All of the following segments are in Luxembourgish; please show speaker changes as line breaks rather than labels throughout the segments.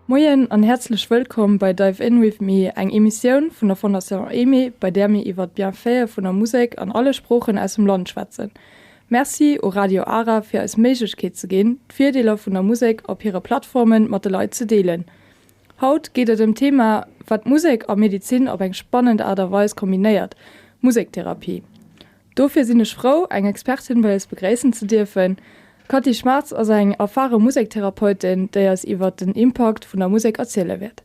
Moien an häerzlech wëllkomm bei Dive In With Me, eng Emissioun vun der Fondation Aimée, bei där mir iwwer d'Bienfaite vun der Musek an alle Sproochen aus dem Land schwätzen. Merci u Radio Ara fir eis d'Méiglechkeet ze ginn, d'Virdeeler vun der Musek op hire Plattforme mat de Leit ze deelen. Haut geet et ëm d'Thema, wat Musek a Medizin op eng spannend Aart a Weis kombinéiert, Musektherapie. Dofir sinn ech frou, eng Expertin bei eis begréissen ze dierfen. D'Cathy Schmaatz ass eng erfare Musektherapeutin, déi eis iwwert den Impakt vun der Musek erziele wäert.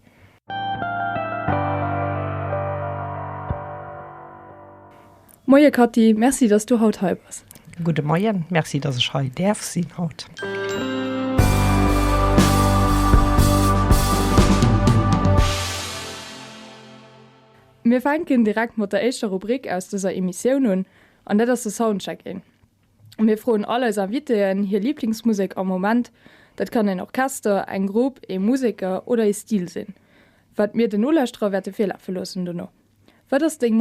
Moie Cathy, Merci, dass du haut hei bass.
Gudde Moien, Merci, dass ech hei däerf sinn haut.
Mir fänken direkt mat der éischter Rubrik aus dëser Emissioun un, an dat ass de Soundcheck-In. Mir froen all eis Invitéen hir Liblingsmusek am Moment. Dat kann en Orchester, eng Grupp, ee Museker oder ee Stil sinn, wat mir den Nolauschterer wäerte virlafe loossen dono. Wat ass deng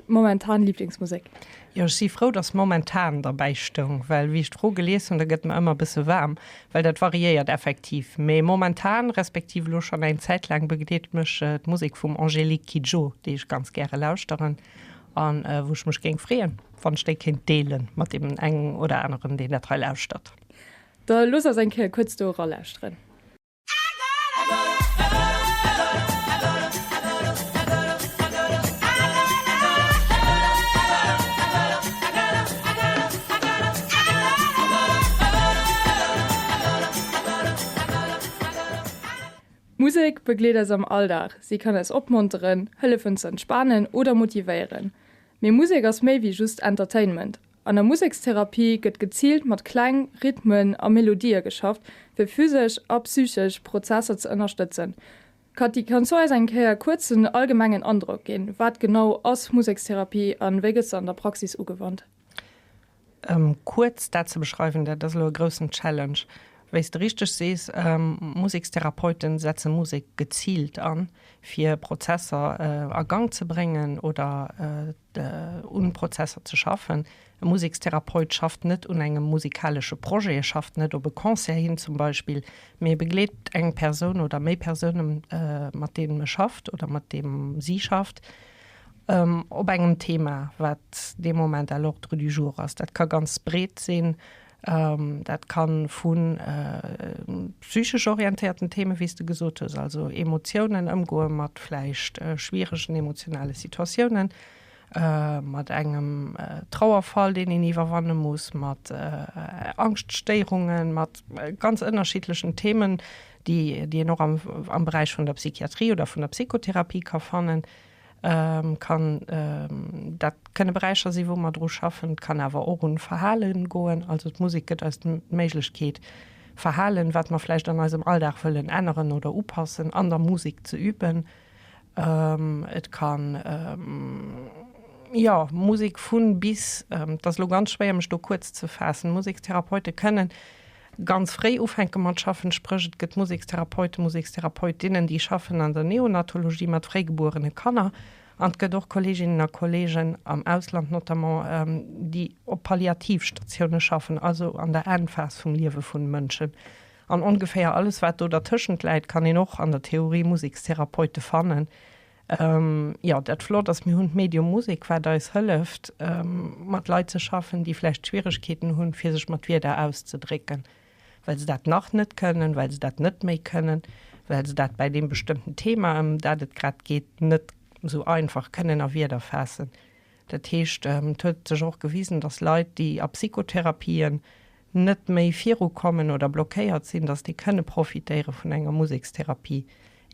momentan Liblingsmusek?
Jo, ech si frou, dass momentan derbäi stoung, well wéi ech d'Fro gelies hunn, da gëtt mer ëmmer e bësse waarm, well dat variéiert effektiv. Mee momentan, respektiv elo schonn eng Zäit laang, begleet mech d'Musek vum Angélique Kidjo, déi ech ganz gäre lauschteren a wou ech mech géing freeën, wann ech déi kéint deele mat deem engen oder aneren, deen dat hei lauschtert.
Da looss eis eng Kéier kuerz do eralauschteren. Musek begleet eis am Alldag, si kann eis opmonteren, hëllefen ze entspanen oder motivéieren. Mee Musek ass méi wéi just Entertainment. An der Musekstherapie gëtt geziilt mat Kläng, Rhythmen a Melodië geschafft, fir physesch a psychesch Prozesser ze ënnerstëtzen. Cathy, kanns du eis eng Kéier kuerz en allgemengen Androck ginn? Wat genau ass Musekstherapie an wéi gëtt se an der Praxis ugewannt?
Ëm kuerz dat ze beschreiwen, dat ass elo e groussen Challenge. Wéi s de richteg sees, Musekstherapeuten setze Musek geziilt an, fir Prozesser a Gang ze bréngen oder un Prozesser ze schaffen. E Musekstherapeut schafft net un engem musikalesche Projet, e schafft net op e Concert hin zum Beispill, mee e begleet eng Persoun oder méi Persounen, mat deenen e schafft oder mat deem si schafft, op engem Thema, wat dee Moment à l'ordre du jour ass. Dat ka ganz breet sinn, Dat ka vu psychesch orientéierten Themen, wéi s de gesot hues, also Emotiounen, ëmgoe mat vläicht schwieregen emotionale Situatiounen, mat engem Trauerfall, deen een iwwerwanne muss, mat Angschtstéierungen, mat ganz ënnerschiddlechen Themen, déi een och am Beräich vun der Psychiatrie oder vun der Psychotherapie ka fannen. Kann dat kënne Beräicher sinn, wou mer dru schaffen. Et kann awer och un Verhalen goen. Also d'Musek gëtt eis d'Méiglechkeet, Verhalen, wat mer vläicht an eisem Alldag wëllen änneren oder upassen, an der Musek ze üben. Et kann, jo, Musek vun bis, et ass elo ganz schwéier, mech do kuerz ze faassen. Musekstherapeute kënnen ganz fréi ufänke mat schaffen, spréch et gëtt Musekstherapeuten, Musekstherapeutinnen, déi schaffen an der Neonatologie mat fréigebuerene Kanner an et gëtt och Kolleeginnen a Kolleegen am Ausland notamment, déi op Palliativstatioune schaffen, also an der Endphas vum Liewe vun Mënschen. An ongeféier alles wat do dertëschent läit, kann een och an der Theorie Musekstherapeute fannen. Jo, dat Flott ass, mir hunn d'Medium Musek, wat eis hëlleft, mat Leit ze schaffen, déi vläicht Schwieregkeeten hunn, fir sech mat Wierder auszedrécken, well se dat nach net kënnen, well se dat net méi kënnen, well se dat bäi deem bestëmmten Thema, ëm dat et grad geet, net esou einfach kënnen a Wierder faassen. Dat heescht, et huet sech och gewisen, dass Leit, déi a Psychotherapien net méi virukommen oder blockéiert sinn, dass déi kënne profitéiere vun enger Musekstherapie,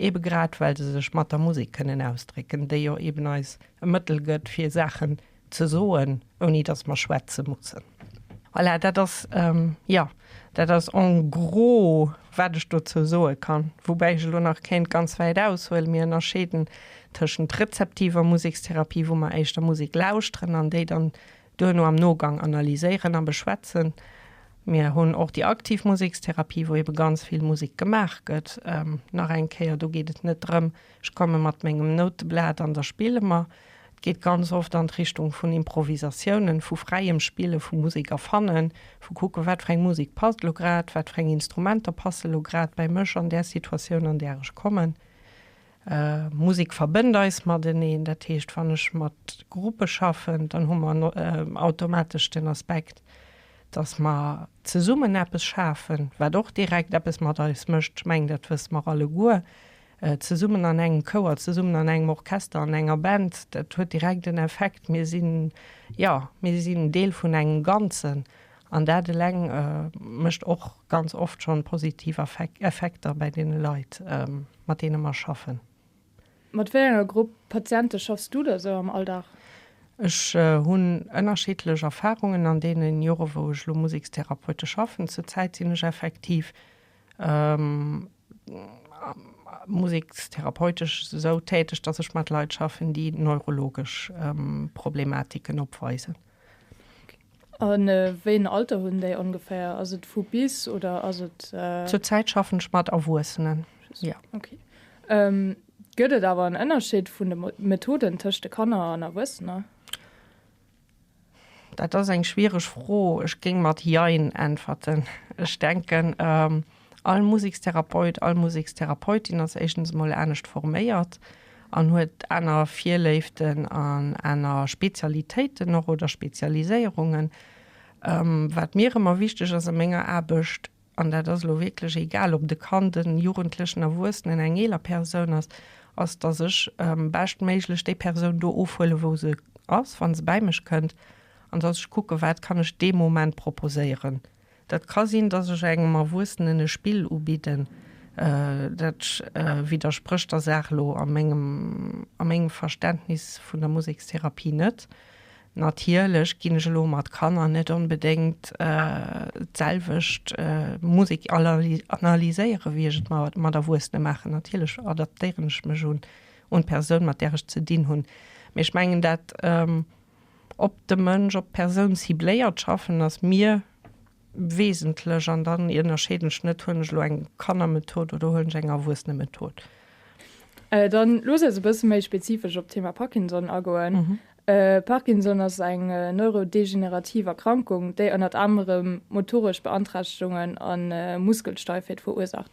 ebe grad well se sech mat der Musek kënnen ausdrécken, déi jo eben eis e Mëttel gëtt, fir Saachen ze soen, ouni dass mer schwätze mussen. Voilà, dat ass, jo, dat ass en gros, wat ech dozou soe kann. Woubäi ech elo nach kéint ganz wäit aushuelen. Mir ënnerscheeden tëschent rezeptiver Musekstherapie, wou mer éischter Musek lauschteren an déi dann duerno am Nogang analyséieren a beschwätzen. Mir hunn och déi aktiv Musekstherapie, wou ebe ganz vill Musek gemaach gëtt. Nach eng Kéier, do geet et net drëm, ech komme mat mengem Nouteblat an da spille mer. Et geet ganz oft an d'Richtung vun Improvisatiounen, vu fräiem Spille vu Musek erfannen, vu kucken, wat fir eng Musek passt elo grad, wat fir eng Instrumenter passe lo grad bäi mech an där Situatioun, an där ech kommen. Musek verbënnt eis mateneen. Dat heescht, wann ech mat Gruppe schaffen, dann hu mer automatesch den Aspekt, dass mer zesummen eppes schafen, wat och direkt eppes mat eis mécht. Ech mengen, dat wësse mer alleguer. Zesummen an engem Chouer, zesummen an engem Orchester, an enger Band, dat huet direkt en Effekt. Mir sinn, jo, mir sinn Deel vun engem Ganzen. An dat eleng mécht och ganz oft schonn positiv Effekter bäi deene Leit, mat deene mer schaffen.
Mat wéi enger Grupp Patiente schaffs du da sou am Alldag?
Ech hunn ënnerschiddlech Erfarungen an deene Jore wou ech elo Musekstherapeute schaffen. Zur Zäit sinn ech effektiv musekstherapeutesch esou täteg, datt ech mat Leit schaffen, déi neurologesch Problematiken opweisen.
A wéi en Alter hunn déi ongeféier? Ass et vu bis oder ass et.
Zur Zäit schaffen ech mat Erwuessenen, jo.
Ok. Gëtt et awer en Ënnerscheed vun de Methoden tëscht de Kanner an Erwuessener?
Dat ass eng schwiereg Fro. Ech géing mat Jein äntwerten. Ech denken, all Musekstherapeut, all Musekstherapeutin ass éischtens emol anescht forméiert an huet aner Virléiften an aner Spezialitéiten och oder Spezialiséierungen. Wat mir ëmmer wichteg ass a menger Aarbecht, an dat ass elo wierklech egal, ob et e Kand, en Jugendlechen, Erwuessenen, eng eeler Persoun ass, ass, dass ech beschtméiglech déi Persoun do ofhuelen, wou se ass, wa se bäi mech kënnt, an dass ech kucken, wat kann ech dee Moment proposéieren. Dat ka sinn, dass ech engem Erwuessenen e Spill ubidden. Dat widdersprécht der Saach elo a mengem, a mengem Verständnis vun der Musekstherapie net. Natierlech ginn ech elo mat Kanner net onbedéngt d'selwecht Musek analyséieren, wéi ech et mat Erwuessene maachen. Natierlech adaptéieren ech mech un d'Persoun, mat där ech ze dinn hunn. Mee ech mengen, dat op de Mënsch, op d'Persoun cibléiert schaffen ass mir wesentlech an dann ënnerscheeden ech net, huelen ech elo eng Kannermethod oder huelen ech eng Erwuessenemethod.
Dann looss eis e bësse méi spezifesch op d'Thema Parkinson agoen. Parkinson ass eng neurodegenerativ Erkrankung, déi ënnert anerem motoresch Beanträchtegungen a Muskelsteifheet verursaacht.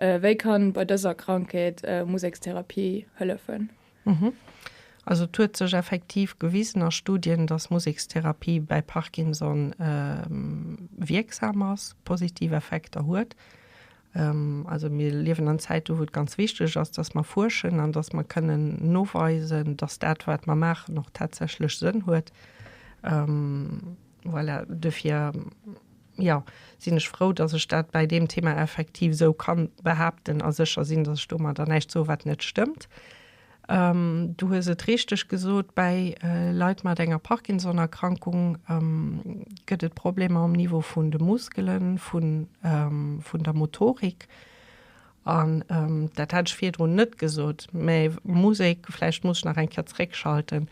Wéi kann bei dëser Krankheet Musekstherapie hëllefen?
Also et huet sech effektiv gewisen a Studien, dass Musekstherapie bäi Parkinson wierksam ass, positiv Effekter huet. Also mir liewen an Zäite wou et ganz wichteg ass, dass mer fuerschen an dass mer kënnen noweisen, dass dat wat mer maachen och tatsächlech Sënn huet. Voilà, dofir jo, sinn ech frou, dass ech dat bäi deem Thema effektiv esou kann behaapten a sécher sinn, dass ech domadder näischt soe wat net stëmmt. Du hues et richteg gesot, bäi Leit mat enger Parkinson-Erkrankung gëtt et Problemer um Niveau vun de Muskelen, vun der Motorik. An dat hat ech virdrun net gesot, mä Musek, vläicht muss ech nach eng Kéier zréckschalten,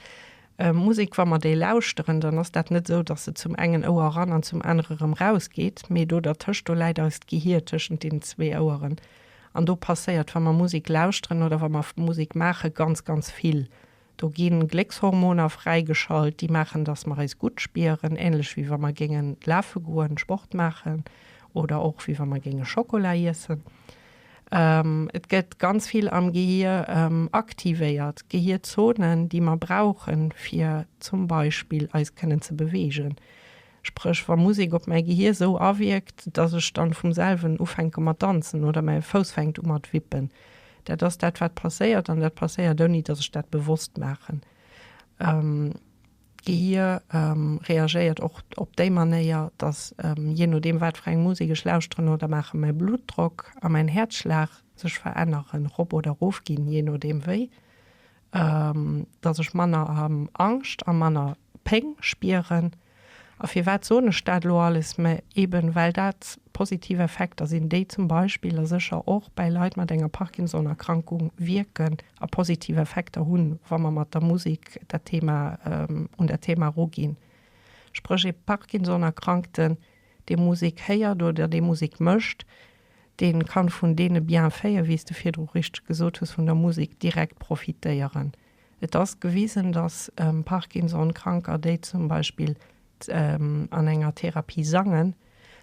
Musek, wa mer déi lauschteren, dann ass dat net esou, datt se zum engen Ouer eran an zum anere erëm rausgeet, mee do dertëscht, do läit eist Gehier tëschent deenen zwee Oueren. An do passéiert, wa mer Musek lauschteren oder wa mer Musek maachen, ganz, ganz vill. Do gi Gléckshormoner fräigeschalt, déi maachen, dass mer eis gutt spieren, änlech wéi wa mer géinge lafe goen, Sport maachen oder och wéi wa mer géinge Schokola iessen. Et gëtt ganz vill am Gehier aktivéiert, Gehierzonen, déi mer brauchen, fir zum Beispill eis kënnen ze beweegen. Spréch, wa Musek op mäi Gehier esou awierkt, dass ech dann vum selwen ufänke mat danzen oder mäi Fouss fänkt u mat wippen. Dat ass dat, wat passéiert an dat passéiert ouni, dass ech dat bewosst maachen. D'Gehier reagéiert och op déi Manéier, dass jee nodeem wat fir eng Musek ech lauschteren oder maachen, mäi Bluttdrock a mäin Häerzschlag sech veränneren, rop oder erof ginn, jee nodeem wéi. dass ech manner Angscht a manner Péng spieren. A firwat soen ech dat elo alles? Mä eben, well dat positiv Effekter sinn, déi zum Beispill a sécher och bäi Leit mat enger Parkinson-Erkrankung wierken a positiv Effekter hunn, wa mer mat der Musek dat Thema, un dat Thema eruginn. Spréch ee Parkinson-Erkrankten, dee Musek héiert oder dee Musek mécht, dee kann vun deene Bienfaiten, wéi s de virdru richteg gesot hues, vun der Musek direkt profitéieren. Et ass gewisen, dass Parkinson-Kranker, déi zum Beispill an enger Therapie sangen,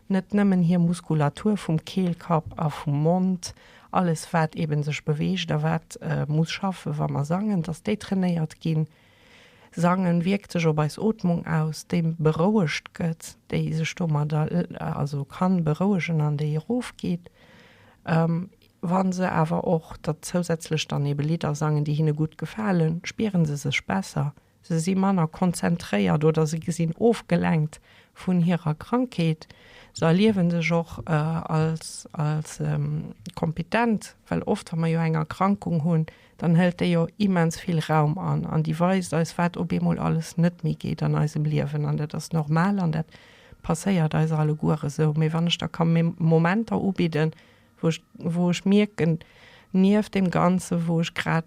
net nëmmen hir Muskulatur vum Keelkapp a vum Mond, alles wat eben sech beweegt a wat muss schaffen, wa mer sangen, dass déi trainéiert ginn. Sangen wierkt sech op eis Ootmung aus, déi berouegt gëtt, déi sech domadder also kann berouegen an déi erofgeet. Wa se awer och da zousätzlech dann ebe Lidder sangen, déi hinne gutt gefalen, spieren se sech besser. Se si manner konzentréiert oder se sinn ofgelenkt vun hirer Krankheet. Se erliewe sech och als als kompetent, well oft, wa mer jo eng Erkrankung hunn, dann hëlt déi jo immens vill Raum an an déi weist eis, wat op eemol alles net méi geet an eisem Liewen. An dat ass normal an dat passéiert eis alleguer esou. Mee wann ech da ka Momenter ubidden, wou ech, wou ech mierken, nieft deem Ganze wou ech grad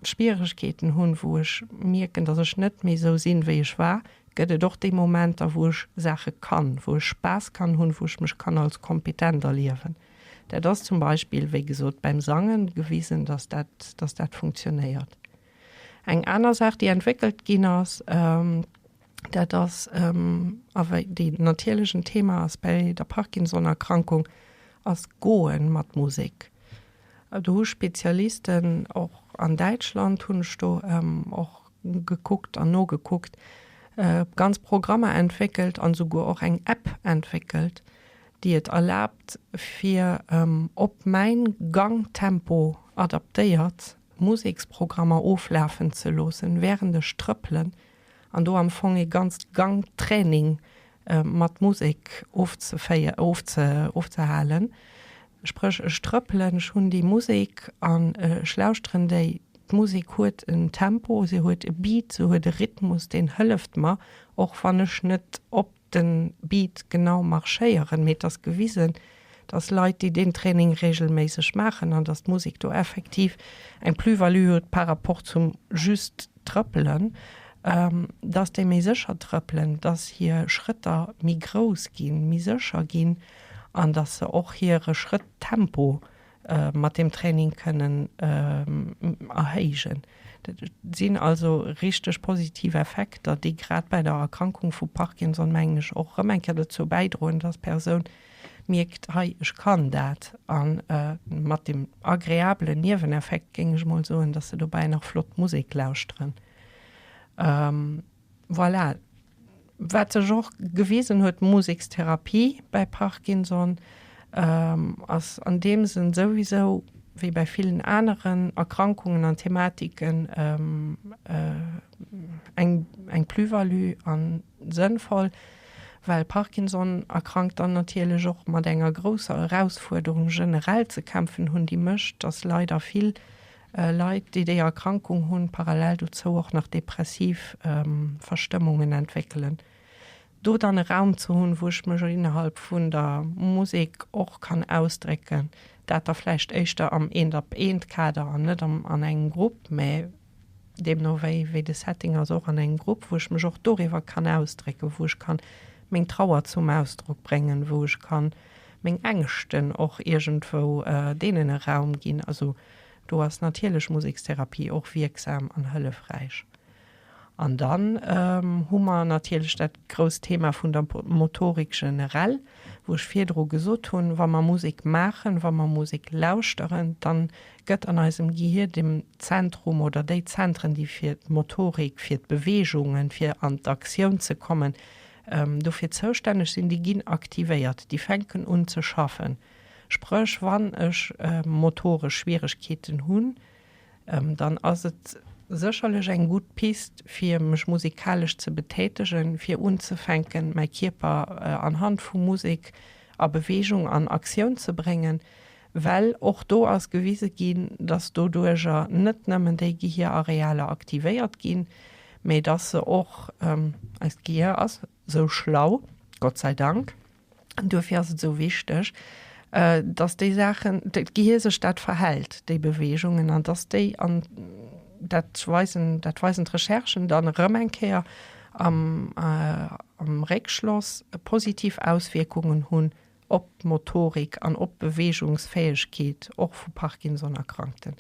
Schwieregkeeten hunn, wou ech mierken, datt ech net méi esou sinn, wéi ech war, gëtt et och déi Momenter, wou ech Saache kann, wou ech Spaass kann hunn, wou ech mech kann als kompetent erliewen. Dat ass zum Beispill, wéi gesot, beim Sangen gewisen, datt dat, datt dat funktionéiert. Eng aner Saach, déi entwéckelt ginn ass, dat ass, a wéi déi natierlech en Thema ass bäi der Parkinson-Erkrankung, ass Goen mat Musek. Do hu Spezialisten, och an Däitschland hunn ech do och gekuckt an nogekuckt, ganz Programmer entwéckelt an esouguer och eng App entwéckelt, déi et erlaabt fir op mäin Gangtempo adaptéiert Museksprogrammer oflafen ze loossen während ech trëppelen an do am Fong ee ganzt Gangtraining mat Musek ofzehalen. Spréch ech trëppelen, ech hunn déi Musek an ech lauschteren déi. D'Musek huet en Tempo, se huet e Beat, se huet e Rhythmus, deen hëlleft mer, och wann ech net op den Beat genau marschéieren, mee et ass gewisen, dass Leit, déi deen Training regelméisseg maachen an dass d'Musek do effektiv eng Plus-value huet par rapport zum just trëppelen, dass déi méi sécher trëppelen, dass hir Schrëtter méi grouss ginn, méi sécher ginn an dass se och hire Schrëtttempo mat deem Training kënnen erhéijen. Dat sinn also richteg positiv Effekter, déi grad bei der Erkrankung vu Parkinson, mengen ech, och erëm eng Kéier dozou bäidroen, dass d'Persoun mierkt, hei, ech kann dat. A mat deem agreabelen Nieweneffekt, géing ech emol soen, dass se dobäi nach flott Musek lauschteren. Voilà. Wat sech och gewisen huet, Musekstherapie bäi Parkinson ass an deem Sënn souwisou, wéi bäi villen aneren Erkrankungen an Thematiken, eng eng Plus-value a sënnvoll, well Parkinson-Erkrankt dann natierlech och mat enger grousser Erausfuerderung generell ze kämpfen hunn, déi mécht, datt leider vill Leit, déi déi Erkrankung hunn, parallel dozou och nach depressiv Verstëmmungen entwéckelen. Do dann e Raum ze hunn, wou ech mech innerhalb vun der Musek och kann ausdrécken, dat da vläicht éischter am Eent-op-Eent-Kader an net an engem Grupp, mä deemno wéi wéi de Setting ass, och an engem Grupp, wou ech mech och doriwwer kann ausdrécken, wou ech kann meng Trauer zum Ausdrock bréngen, wou ech kann meng Ängschten och iergendwou deenen e Raum ginn. Also do ass natierlech Musekstherapie och wierksam an hëllefräich. An dann hu mer natierlech dat grousst Thema vun der Motorik generell, wou ech virdru gesot hunn, wa mer Musek maachen, wa mer Musek lauschteren, dann gëtt an eisem Gehir dem Zentrum oder déi Zentren, déi fir d'Motorik, fir d'Beweegungen, fir an d'Aktioun ze kommen, dofir zoustänneg sinn, déi ginn aktivéiert, déi fänken un ze schaffen. Spréch, wann ech motoresch Schwieregkeeten hunn, dann ass et sécherlech eng gutt Pist, fir mech musikalesch ze betätegen, fir unzefänken, mäi Kierper anhand vu Musek a Beweegung an Aktioun ze bréngen, well och do ass gewise ginn, dass doduerjer net nëmmen déi Gehirarealer aktivéiert ginn, mä dass se och, eist Gehir ass sou schlau, Gott sei Dank, An duerfir ass et esou wichteg, dass déi Saachen, d'Gehir sech dat verhält, déi Beweegungen, an dass déi, an dat weisen, dat weisen d'Recherchen dann erëm eng Kéier am, am Réckschloss, positiv Auswierkungen hunn op d'Motorik an op d'Beweegungsfäegkeet och vu Parkinson-Erkrankten.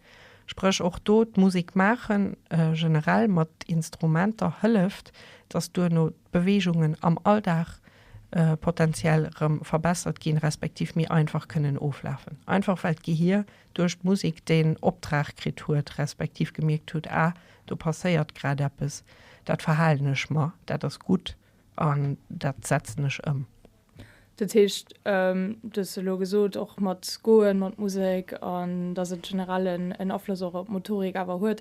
Spréch och do d'Musek maachen, generell mat Instrumenter hëlleft, dass duerno d'Beweegungen am Alldag potenziell erëm verbessert ginn, respektiv méi einfach kënnen oflafen. Einfach well d'Gehier duerch d'Musek deen Optrag kritt huet, respektiv gemierkt huet, ah, do passéiert grad eppes, dat verhalen ech mer, dat ass gutt an dat setzen ech ëm.
Dat heescht, du hues elo gesot, och mat Goen, mat Musek an datt et generell en Afloss och op d'Motorik awer huet.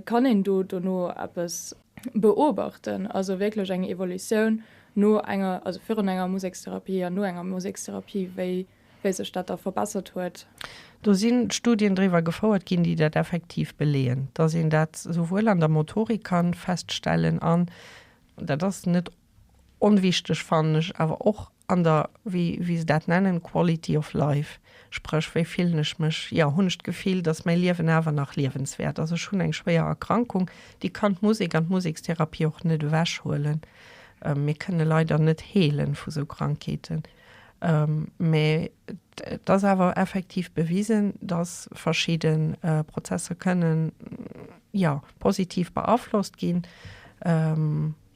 Kann een do dono eppes beobachten, also wierklech eng Evolutioun no enger, also virun enger Musekstherapie an no enger Musekstherapie, wéi wéi sech dat da verbessert huet?
Do si Studien driwwer gefouert ginn, déi dat effektiv beleeën, datt een dat souwuel an der Motorik kann feststellen an, dat ass net Onwichteg fannen ech awer och an der, wéi wéi se dat nennen, Quality of life, spréch wéi fillen ech mech, jo hunn ech d'Gefill, datt mäi Liewen awer nach liewenswäert ass. Ech hunn eng schwéier Erkrankung, déi kann d'Musek an d'Musekstherapie och net ewechhuelen. Mir kënne leider net heelen vu sou Krankheeten, mä et ass awer effektiv bewisen, datt verschidde Prozesser kënnen, jo, positiv beaflosst ginn.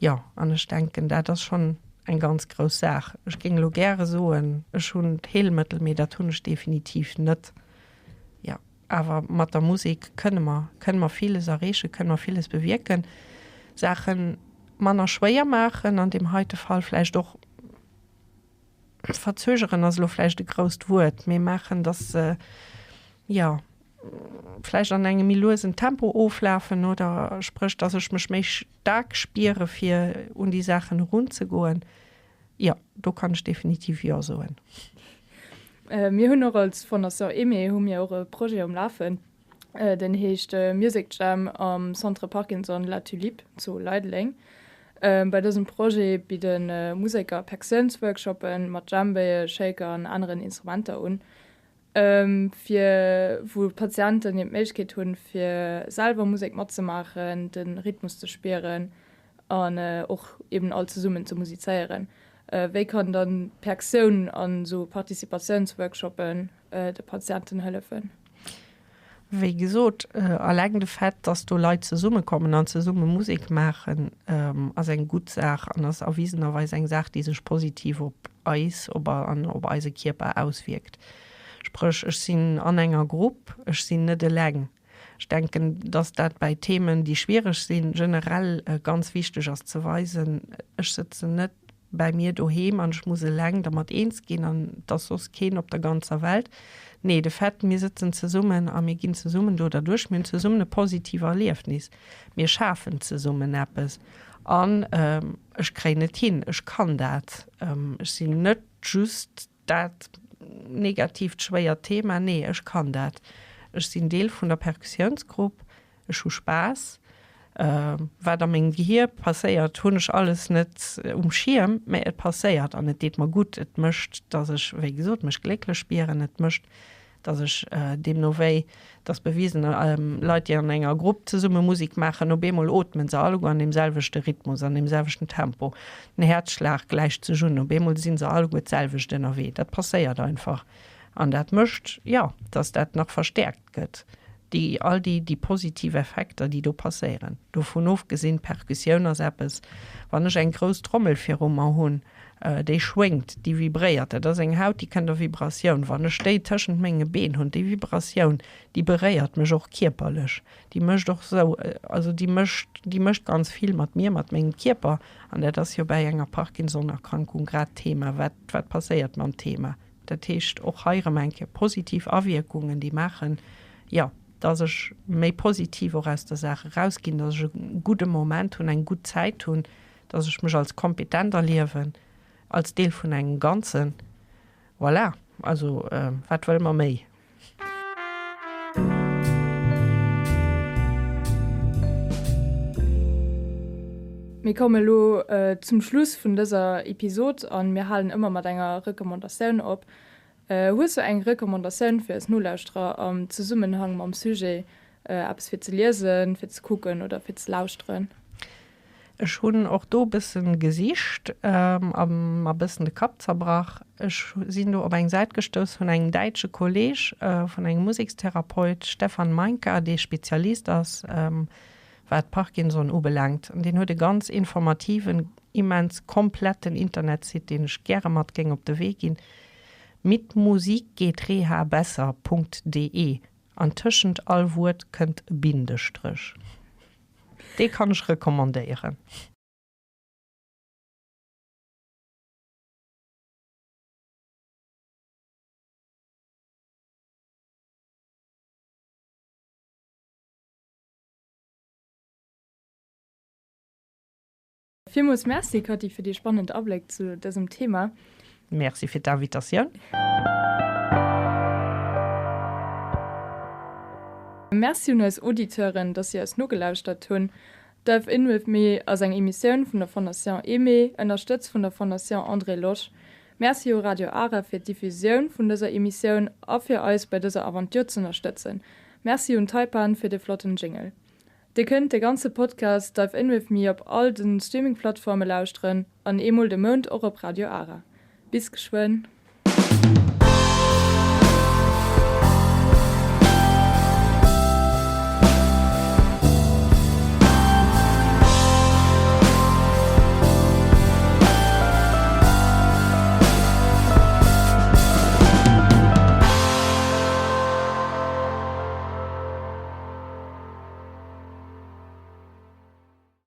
Jo, an ech denken, dat ass schonn eng ganz grouss Saach. Ech géing elo gäre soen, ech hunn d'Heelmëttel, mee dat hunn ech definitiv net. Jo, awer mat der Musek kënne mer, kënne mer villes erreechen, kënne mer villes bewierken, Saache manner schwéier maachen, an deem heite Fall vläicht och Verzögeren ass elo vläicht e grousst Wuert, mee maachen, dass se, jo, vläicht an engem méi luesen Tempo oflafen oder spréch, dass ech mech méi staark spiere fir un déi Saachen erunzegoen. Jo, do kann ech definitiv Jo soen.
Mir hunn och als Fondation Aimée hu mir och e Projet um Lafen, Den heescht Music Jam am Centre Parkinson La Tulipe zu Leideleng. Bei dësem Projet bidde Museker Perkussiounsworkshoppe mat Djembéë, Shaker an aneren Instrumenter un, fir wou d'Patienten eben d'Méiglechkeet hunn, fir selwer Musek matzemaachen, de Rhythmus ze spieren an och eben all zesummen ze musizéieren. Wéi kann dann d'Perkussioun an esou Participatiounsworkshoppen de Patienten hëllefen?
Wéi gesot, alleng de Fait, dass do Leit zesummekommen an zesumme Musek maachen, ass eng gutt Saach an ass erwisenerweis eng Saach, déi sech positiv op eis op an op eise Kierper auswierkt. Spréch, ech sinn an enger Grupp, ech sinn net eleng. Ech denken, dass dat bäi Themen, déi schwiereg sinn, generell ganz wichteg ass ze weisen, ech sëtzen net bäi mir doheem an ech muss eleng dermat eens ginn an et ass soss keen op der ganzer Welt. Nee, de Fait, mir sëtzen zesummen a mir ginn zesummen do derduerch, mir hunn zesummen e positiv Erliefnis, mir schafen zesummen eppes an ech kréien et hin, ech kann dat, ech sinn net just Dat negatiivt, schwéiert Thema, nee, ech kann dat. Ech sinn Deel vun der Perkussiounsgrupp, ech hu Spaass. Wat a mengem Gehier passéiert, hunn ech alles net um Schierm, mä et passéiert an et deet mer gutt. Et mécht, datt ech, wéi gesot, mech glécklech spieren. Et mécht, Dass ech deemno wéi, et ass bewisen, Leit, déi an enger Grupp zesumme Musek maachen, op eemol ootme se alleguer an deem selwechte Rhythmus, an deem selwechten Tempo. Den Häerzschlag gläicht sech un, op eemol si se alleguer d'selwecht ënnerwee. Dat passéiert einfach. An dat mécht, jo, dass dat nach verstäerkt gëtt, déi, all déi, déi positiv Effekter, déi do passéieren. Dovun ofgesinn, d'Perkussioun ass eppes, wann ech eng grouss Trommel viru mer hunn, Déi schwéngt, déi vibréiert. Dat ass eng Haut, déi kënnt a Vibratioun. Wann ech déi tëschent menge Been hunn, déi Vibratioun, déi beréiert mech och kierperlech. Déi mécht och esou, also déi mécht, déi mécht ganz vill mat mir, mat mengem Kierper. An dat ass jo bäi enger Parkinson-Erkrankung grad d'Thema, wat, wat passéiert mam Thema. Dat heescht, och hei erëm eng Kéier positiv Awierkungen, déi maachen, jo, dass ech méi positiv och aus der Saach erausginn, dass ech e gudde Moment hunn, eng gutt Zäit hunn, dass ech mech als kompetent erliewen, als Deel vun engem Ganzen. Voilà, also wat wëlle mer méi?
Mir komme elo zum Schluss vun dëser Episod an mir halen ëmmer mat enger Recommandatioun op. Hues du eng Recommandatioun fir eis Nolauschterer am Zesummenhang mam Sujet, eppes fir ze liesen, fir ze kucken oder fir ze lauschteren?
Ech hunn och do e bëssen gesicht a mer e bëssen de Kapp zerbrach. Ech sinn do op eng Säit gestouss vun engem däitsche Kolleg, vun engem Musekstherapeut, Stefan Mainka, dee Spezialist ass, wat Parkinson ubelaangt. An deen huet e ganz informativen, immens kompletten Internetsite, deen ech gäre mat géing op de Wee ginn, mitmusikgehtrehabesser. De. An tëschent all Wuert kënnt e Bindestréch. Dee kann ech recommandéieren.
Villmools Merci, Cathy, fir dee spannend Abléck zu dësem Thema.
Merci fir d'Invitatioun.
Merci un eis Auditeuren, dass si eis nogelauschtert hunn. Dive In With Me ass eng Emissioun vun der Fondation Aimée, ënnerstëtzt vun der Fondation André Losch. Merci u Radio Ara fir d'Diffusioun vun dëser Emissioun a fir eis bei dëser Aventure z'ënnerstëtzen. Merci un Taipan fir de flotten Jingle. Dir kënnt de ganze Podcast Dive In With Me op all den Streaming-Plattforme lauschteren an eemol de Mount och op Radio Ara. Bis geschwënn!